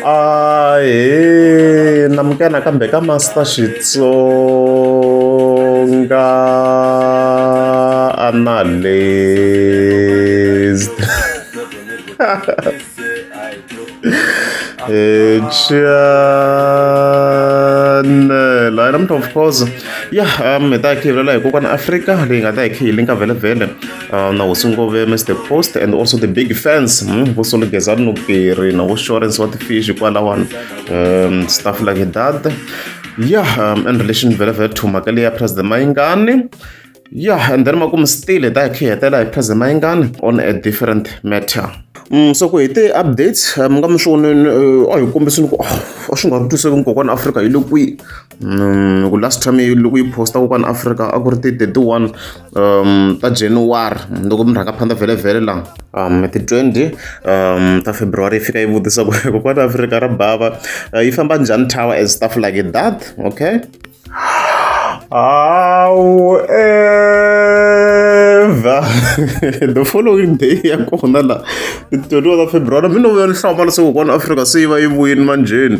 Ahee namukela nakambe ka Master Xitsonga Analyst channel hayi namuntlha of course ya hi ta hi kha hi vulavula hi kokwana Afrika leyi nga ta hi kha hi linka vhele vhele na hosi Ngove Mr Post and also the big fans vo Solo Gezani Nukeri na vo Surance wa ti-fish kwalawani stuff like that. Yeah, in relation vhele vhele to mhaka leyi ya President Mayingani. Yeah, and then makumu still hi ta hi kha hi hetela hi President Mayingani on a different matter. So ku hi ti-updates mi nga mi swi vonini a hi kombisini ku a swi nga ri twiseki kokwana Afrika yi le kwihi. Ku last time loko yi posta kokwana Afrika a ku ri ti 31 ta January loko murhangaphandla vhele vhele la ti 20 ta February yi fika yi vutisa ku kokwana Afrika ra bava yi famba njhani tower and stuff like that. Okay, however, the following day ya kona la ti 21 ta February mi no vuya ni hlamala se kokwana Afrika se yi va yi vuyini manjheni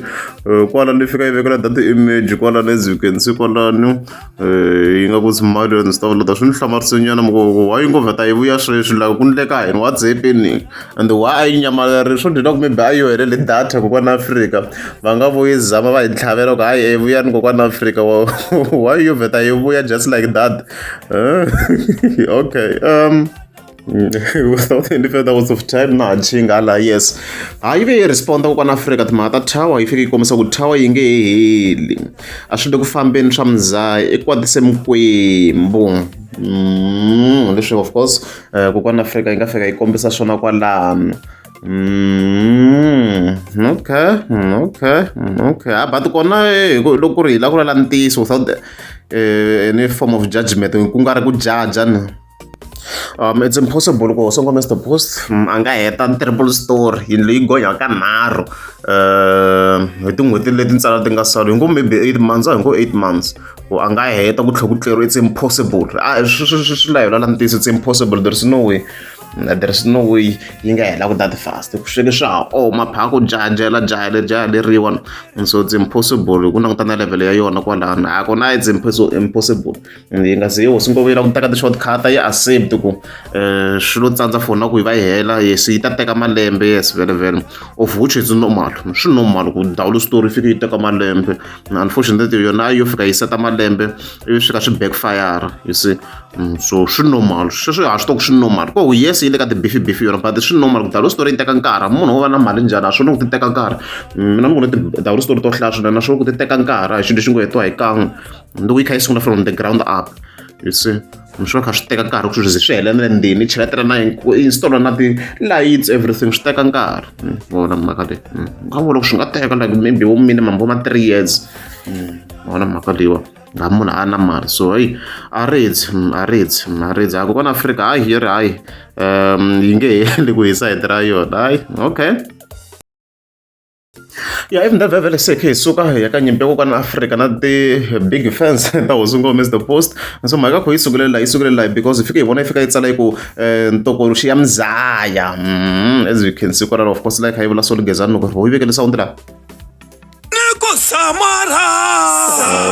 kwala ni fika yi vekela that image kwalano, as you can see kwalano yi nga ku smile and stuff like that. Swi ni hlamarise nyana ku why yi ngo vheta yi vuya sweswi, like ku ndleka yini, what's happening and why a yi nyamalarile. Swo dyela ku maybe a yi helele data kokwana Afrika va nga vo yi zama va yi tlhavela ku hayi vuyani kokwana Afrika, why yo vheta yi vuya just like that? Okay, without any further waste of time na ha chinga la. Yes, hayi ve yi responda kokwana Afrika timhaka ta tower, yi fike yi kombisa ku tower yi nge heli, a swi le ku fambeni swa muzaya i kwatise mikwembu. Leswi of course kokwana Afrika yi nga fika yi kombisa swona kwalano. Okay. Ah, but kona loko ku ri hi lava ku lwela ntiyiso without any form of judgment, ku nga ri ku jaja ni. It's impossible ku Songo Mr Post a nga heta triple story, yindlu yi gonya ka nharhu hi tin'hweti leti ntsena ti nga sala, hi ngo maybe 8 months, a hi ngo 8 months ku a nga heta ku tlhela ku tleriwa. It's impossible. A swi la hi lwela ntiyiso, it's impossible. There is no way, there is no way yi nga hela ku that fast. Ku sweke swa ha oma pha ku jajela jahele jaheleriwa, so it's impossible hi ku languta na level ya yona kwalano. A kona, it's impossible. Yi nga ze yi hosi ngopfu yi lava ku teka ti-shortcut, yi accept ku swilo tsandza for na ku yi va yi hela. Yes, yi ta teka malembe, yes, vhele vhele, of which is normal. Swi normal ku dawula story fika yi teka malembe. Unfortunately yona yo fika yi seta malembe ivi swi fika swi backfire, you see. So swi normal sweswo, ha swi tiva ku swi normal ko yes, yi le ka ti-beef beef yona, but swi normal ku dawula story yi teka nkarhi. Munhu wo va na mali njhani, a swi ku ti teka nkarhi. Mina ni vone ti-dawula story to hlaya swinene, naswona ku ti teka nkarhi a hi xilo lexi ngo hetiwa hi kan'we loko yi kha yi sungula from the ground up, you see. Swi va kha swi teka nkarhi ku swi ze swi hela na le ndzeni, cheletela na installa na ti-lights, everything swi teka nkarhi. Vona mhaka leyi, nga vula ku swi nga teka like maybe vo minimum vo ma 3 years. Vona mhaka leyiwa nga munhu a na mali, so heyi, a ridzi a ridzi a ridzi a kokwana Afrika hayi yi ri hayi yi nge heli ku hi sayiti ra yona hayi. Okay, ya even that vhele se khe hi suka hi ya ka nyimpi ya kokwana Afrika na ti-big fans ta hosi ngome Mr Post. So mhaka kho yi sukelela yi sukelela because hi fike hi vona yi fika yi tsala yi ku ntokoroxi ya mzaya, as you can see kwalano. Of course like yi vula Solo Gezani loko yi vekele sound la.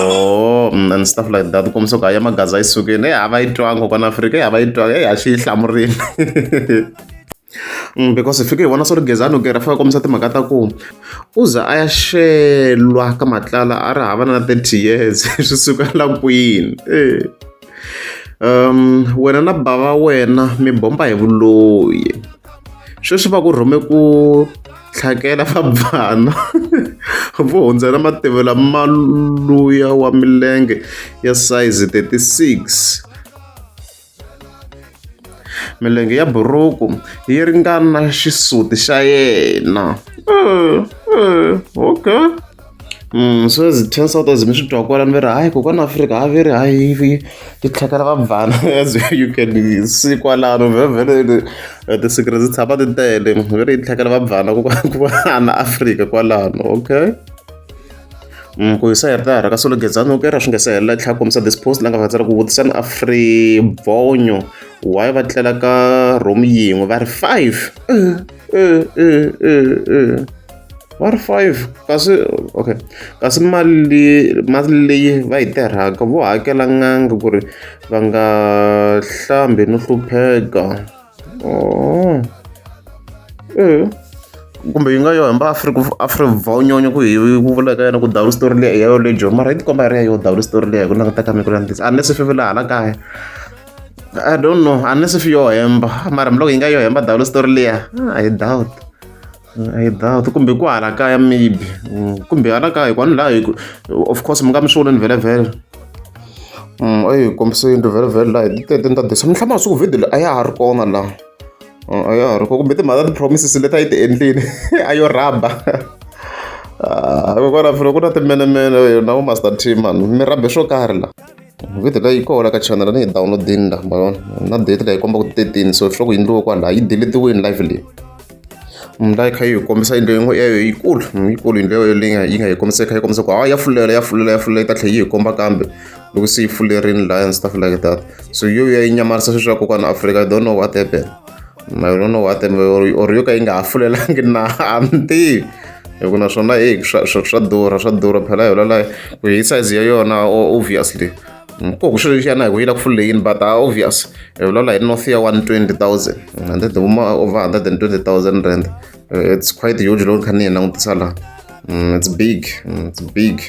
Oh, and stuff like that, kombisa ku haya magaza yi sukile. E hava yi twanga kokwana Afrika, e hava yi twanga, e ha xi yi hlamurile. Because hi fike hi vona swo ri Gezani Gera fika kombisa timhaka ta ku u za a ya xelwa ka Matlala a ri hava na 30 years, swi sukela kwini e wena na bava wena mi bomba hi vuloyi, sweswi va ku rhume ku tlhakela vabvana vo hundzela mativula maluya wa milenge ya size 36, milenge ya buruku yi ringana xisuti xa yena. Okay. So as it turns out, as mi swi twa kwalano va ri hayi kokwana Afrika a vi ri hayi yi tlhakela vabvana, as you can see kwalano vhele ti-secrets ti tshama ti tele, va ri yi tlhakela vabvana kokwana Afrika kwalano. Okay. Ku hisa hi ri ta ka solo Gezani u kera swi nga se helela tlhela kombisa this post la nga va tsala ku vutisani Afribonyo why va tlela ka room yin'we va ri 5 va ri 5 kasi okay kasi mali leyi va yi tirhaka vo hakela n'anga ku ri va nga hlambi no hlupheka. Oh. Kumbe yi nga yo hamba Afrivonyonyo ku hi ku vula ka yena ku dawula story leyi ya yo le Joni mara yi tikomba yi ri ya yo dawula story leyi hi ku languta ka mina ku langutisa unless if la hala kaya I don't know unless if yo hemba mara loko yi nga yo hemba dawula story liya I doubt. I doubt kumbe ku hala kaya maybe kumbe hala kaya hikwani laha hi of course mi nga mi swi voneni vhele vhele. Eyi kombisa yindlu vhele vhele laha hi ti 13 ta December ni hlamala swa ku video leyi a ya ha ri kona laha. A ya ha ri kona kumbe timhaka ta ti-promises leti a yi ti endlile a yo rhaba. Hikokwalaho ku na timenemene na vo Master T mani mi rhabe swo karhi la. Video leyi yi kona ka channel ni yi download-ini la ma vona na date leyi kombaka 13 so swa ku yi endliwe kwalaya yi delete-iwini live leyi. La yi kha yi hi kombisa yindlu yin'we yikulu yikulu yindlu leyi yi nga hi kombisa yi kha yi kombisa ku hawa ya fulela ya fulela ya fulela yi ta tlhela yi hi komba kambe loko se yi fulerini laya and stuff like that. So yo ya yi nyamarisa sweswi ya kokwana Afrika I don't know what happened. I don't know what happened or yo ka yi nga ha fulelangi na a ni tivi hi ku naswona heyi swa durha swa durha phela yona la ku hi size ya yona obviously ko ku xilo lexiyana hi ku yi la ku fulele yini but obvious hi vulavula hi north ya 120,000 hundred huma over 120,000 rand. It's quite huge loko ni kha ni yi langutisa laha. It's big, it's big.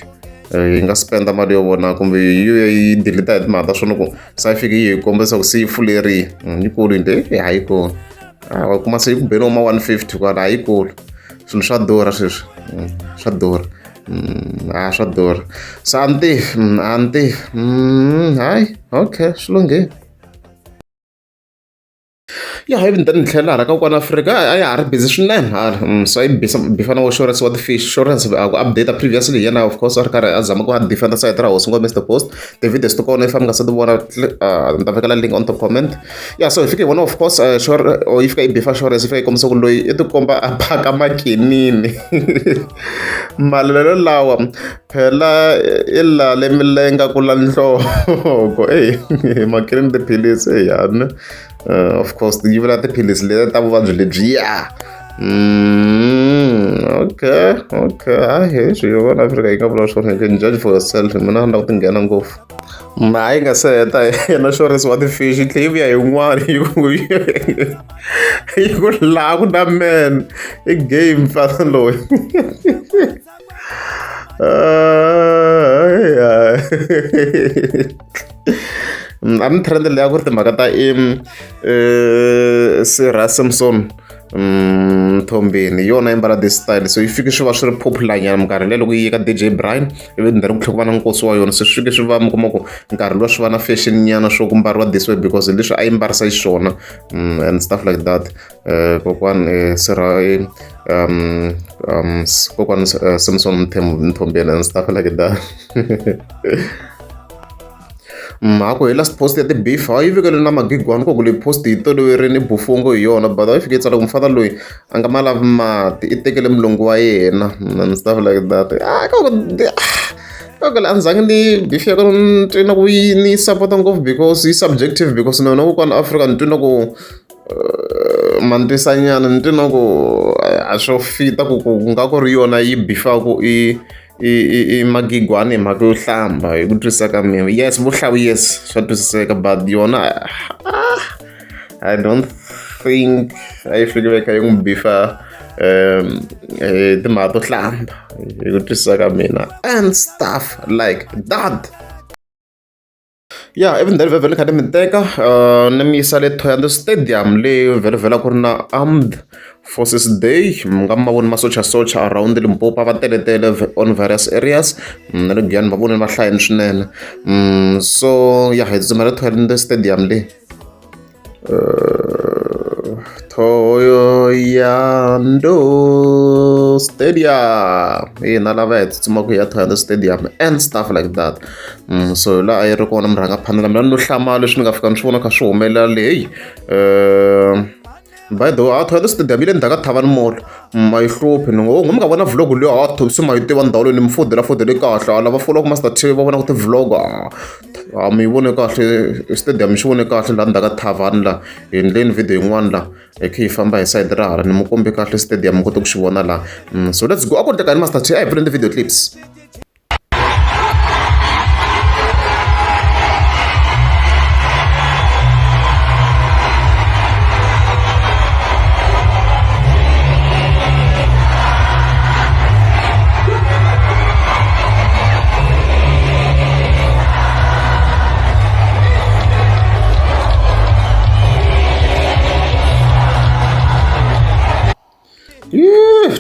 Yi nga spend mali yo vona kumbe yi yo yi delete hi timhaka ta swona ku se yi fike yi hi kombisa ku se yi fulerile. Yikulu yindlu a yikulu. Wa kuma se yi ku beni vo ma 150 kwala a yikulu. Swilo swa durha sweswi swa durha. A swa durha. Se a ni tivi a ni tivi hayi okay swi lunghile. Ya hi then ni tlhela hala ka kokwana Afrika a ya ha ri busy swinene hala so a yi bifa na vo Shorance wa ti-fish Shorance a ku update previously hi yena of course a ri karhi a zama ku a defender side ra hosi ngoma Mr Post ti-videos ta kona if mi nga se ti vona ni ta vekela link on top comment. Ya so hi fike hi vona of course or yi fika yi bifa Shorance yi fika yi kombisa ku loyi i tikomba a phaka makinini malelo lawa phela i lale milenga ku la nhloko eyi makinini tiphilisi eyani. Of course yi vula tiphilisi letiya ta vuvabyi lebyiya. Okay okay hayi hi swi vona Afrika yi nga vula swona you can judge for yourself mina a ni lava ku ti nghena ngopfu. A yi nga se heta yena Shorance wa ti-fish yi tlhela yi vuya yin'wana yi ku yi ku laha ku na man i gay mfana loyi. A ni trend leyi a ku ri timhaka ta i Sir Samson Mthombeni hi yona yi mbala this style so yi fike swi va swi ri popular nyana minkarhi leyi loko yi ye ka DJ Brian ivi then ku tlhela ku va na nkosi wa yona se swi fike swi va mi kuma ku nkarhi luwa swi va na fashion nyana swo ku mbariwa this way because hi leswi a yi mbarisa xiswona and stuff like that. Kokwani Sir kokwani Samson Mthombeni and stuff like that. Mhako hi last post ya ti-beef a yi vekele na magigwana ku leyi post yi toloverile bufungo hi yona but a yi fike yi tsala ku mufana loyi a nga ma lavi mati i tekele mulungu wa yena and stuff like that. A ka ku ka ku a ni zangi ni beef ya kona ni twi na ku yi ni support-a ngopfu because yi subjective because na wena kokwana Afrika ni twi na ku ma ni twisa nyana ni twi na ku a swo fita ku ku nga ku ri yona yi bifaku i i magigwani hi mhaka yo hlamba hi ku twisisa ka mina. Yes vuhlalu yes swa twisiseka but yona I don't think a yi fike yi kha yi n'wi bifa hi timhaka to hlamba hi ku twisisa ka mina and stuff like that. Ya ivi then vhele ni kha ni mi teka ni mi yisa le Thohoyandou Stadium leyi vhele vhele a ku ri na Armed Forces Day mi nga ma voni masochasocha around Limpopo a va teletele on various areas na le Giyani va vonile va hlayini swinene so ya hi tsutsumela Thohoyandou Stadium leyi Thohoyandou Stadium hina lava hi tsutsumaka hi ya Thohoyandou Stadium and stuff like that. So laha a yi ri kona murhangaphandla mina no hlamala leswi ni nga fika ni swi vona kha swi humelela leyi. By the way a Thohoyandou stadium yi le ndzhaku ka Thavani Mall ma yi hluphi ni ngo mi nga vona vlog liya ha se ma yi tiva ndhawu leyi ni mi fodela fodele kahle hala va folowaka Master T va vonaka ti-vlog a mi yi vone kahle stadium xi vone kahle laha ndzhaku ka Thavani la hi endleni video yin'wana la hi kha hi famba hi sayiti ra hala ni mi kombe kahle stadium mi kota ku xi vona laha so let's go a ku endleka yini Master T a hi pfuleni ti-video clips.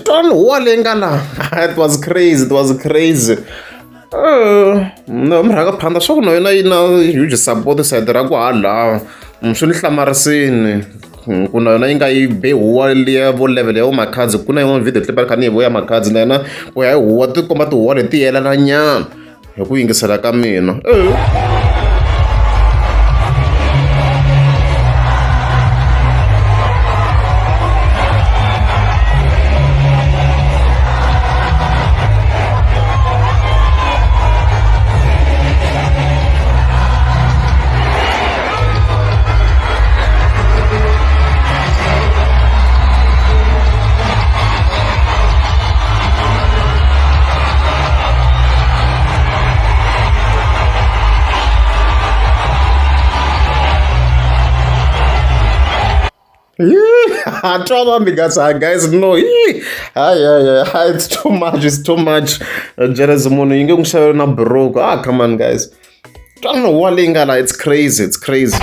Twana huwa leyi nga la it was crazy it was crazy no murhangaphandla swa ku na yona yi na huge support side ra ku hala swi ni hlamarisini ku na yona yi nga yi be huwa liya vo level ya vo Makhadzi ku na yin'wana video clip a ni kha ni yi vo ya Makhadzi na yona ku ya hi huwa ti komba tihuwa leti yelana nyana hi ku yingisela ka mina Trauma because guys no hayi hayi it's too much it's too much jealous munhu yi nge n'wi xavela na buruku ah come on guys twana huwa leyi nga la it's crazy it's crazy.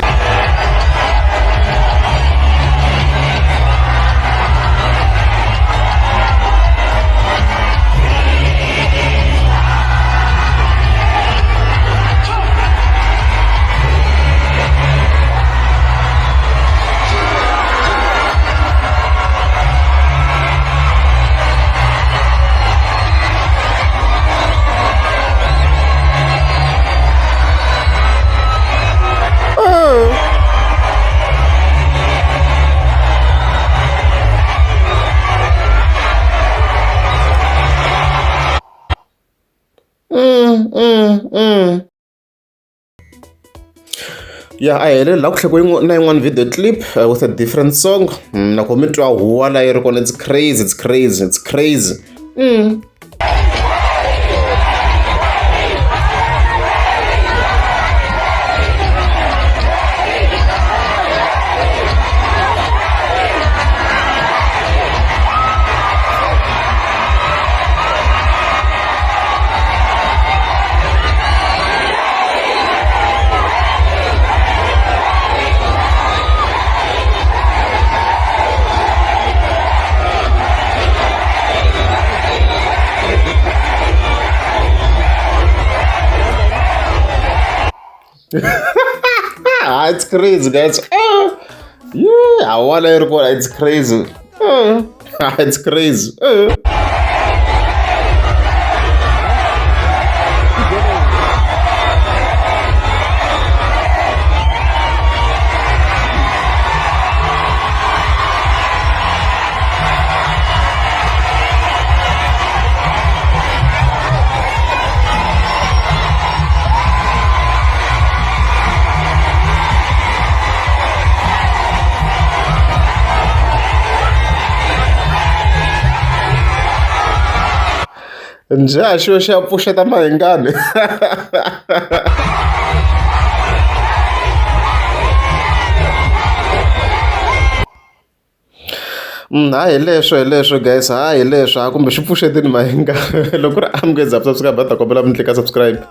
Ya a heleli la ku tlhela ku na yin'wana video clip with a different song loko mi twa huwa la yi ri kona it's crazy it's crazy it's crazy. Ah, it's crazy guys. Ah, yeah, I wanna record. It's crazy. Ah, it's crazy. Ah. Njhe xilo xi ya pfuxeta Mayengani ha hi leswo hi leswo guys ha hi leswo ha kumbe xi pfuxetini Mayengani loko ku ri a mi nge za subscribe a ta kombela mi tlika subscribe.